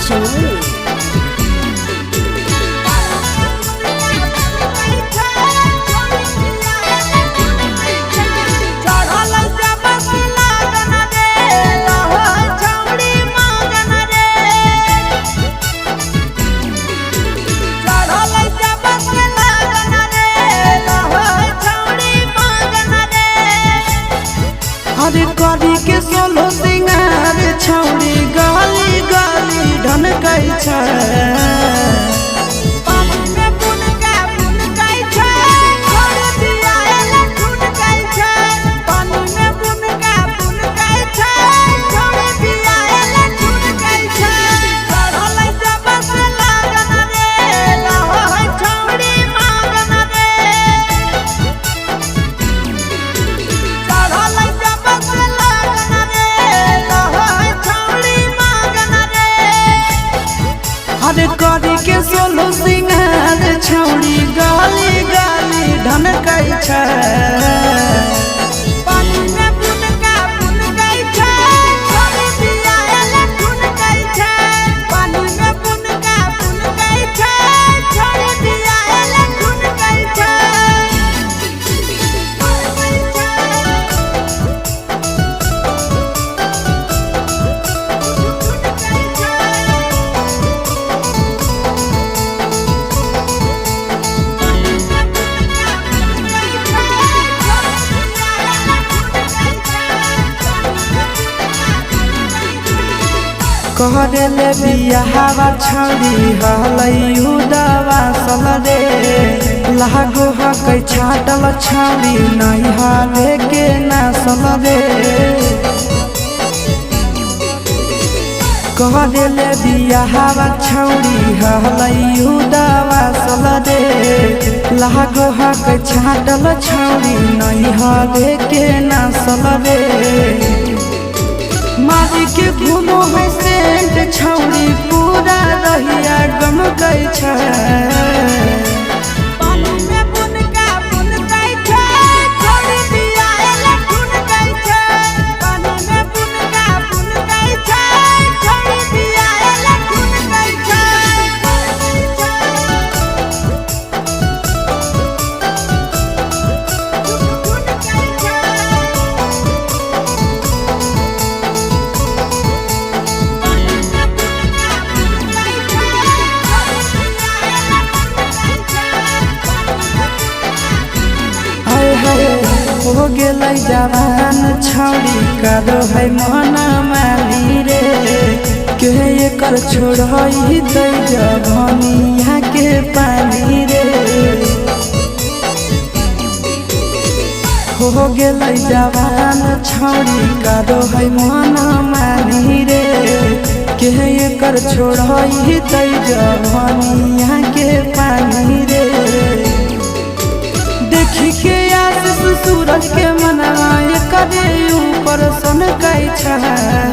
Chennai. अरे करी के सोलो सिंगार छौड़ी गाली गाली ढनकै छै। अरे करी के सोलो सिंगार छौड़ी गाली गाली ढनकै छै। कहले बियाहवा छौड़ी हलै उदवा सल रे, लागो हकै छाटल छौड़ी नैहरे के नासल रे। कहले बियाहवा छौड़ी हलै उदवा सल रे, लागो हकै छाटल छौड़ी नैहरे के नासल रे। मारी के घूमो है सेंट छौड़ी पूरा रहिया गमकै छै। हो गेलै जवान छौड़ी करो है मन मानी रे, के एकर छोड़ै दै जवनिया के पानी रे। हो गेलै जवान छौड़ी करो है मन मानी रे, के एकर छोड़ै दै जवनिया के पानी रे। देखी के आशीष सूरज के मनवा करे ऊपर सनकै छै।